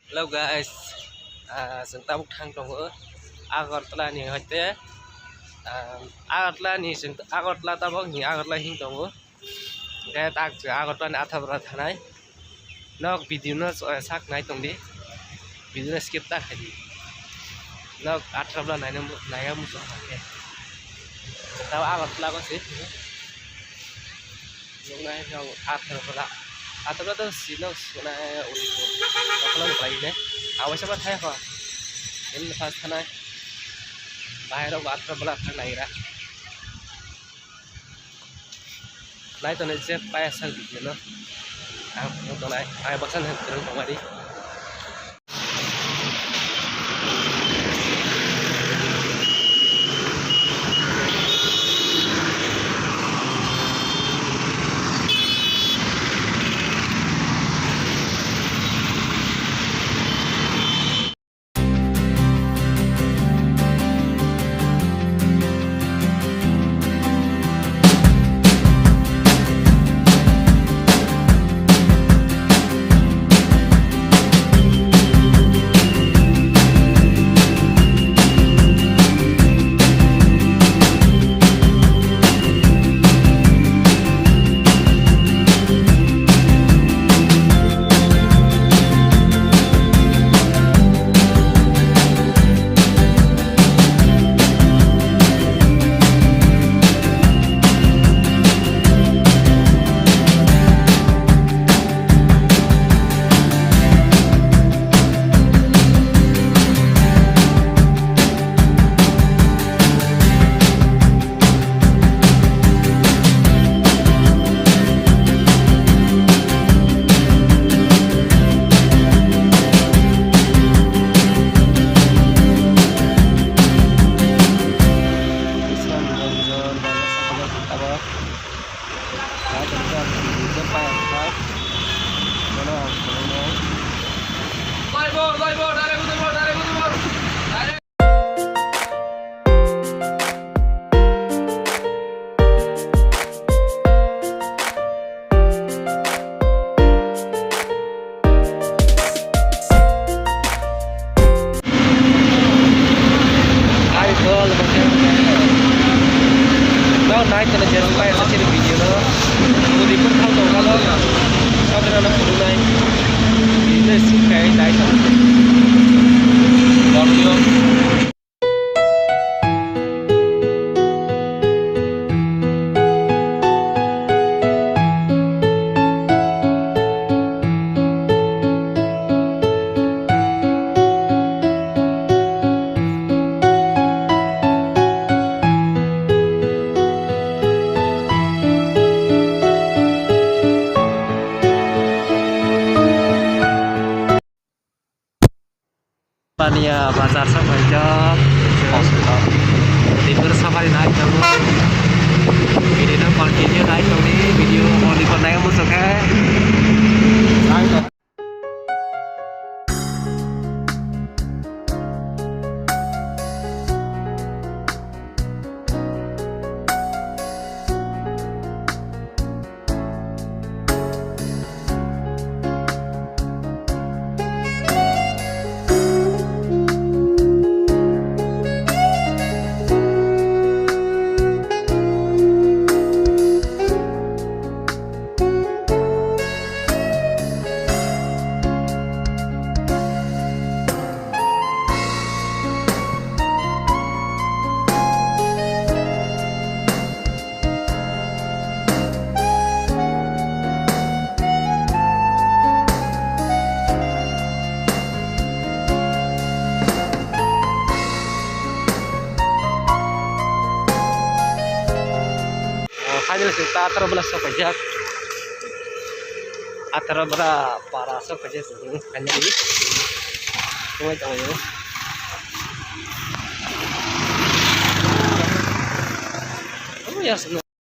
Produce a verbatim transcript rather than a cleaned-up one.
Hello guys, ah, chwng tabuk thang tongo Agartala ni hoite, ah, Agartala ni chwng, Agartala tabuk ni Agartala hing tongo. Hwnkhe tak chwng Agartala ni Atharabala thanai. Nok video no, eh, sak nai tong di. Video no skip ta khai di. Nok Atharabala naina mu-, naiya muchung kha khe. Tao Agartala ko se. Nuknai rok Atharabala. Atharabala to sino suna uri ko. Nokla nokla ine. Awai sama thai ko. Ini pas thanai. Bahai rok Atharabala thang nai ira. Nai toni je paya sak video no. Ang phunuk tongnai, ang baksa no kwrwng tongmani. Hai, tol, no nai tole je pai sa sini video no. Mudi pun thang tong kalo. Sabra no pun nai. Ini sih kayak nai tong. Pania bazar sok paijak. Dipur safari nai tongo. Video no continue nai tongdi, video moni ko nai muchung khe. Finally, chwng ta Atharabala sok paijak. Atharabala para sok paijak chwng finally. Tongwi tongwi. Oh, yes, no.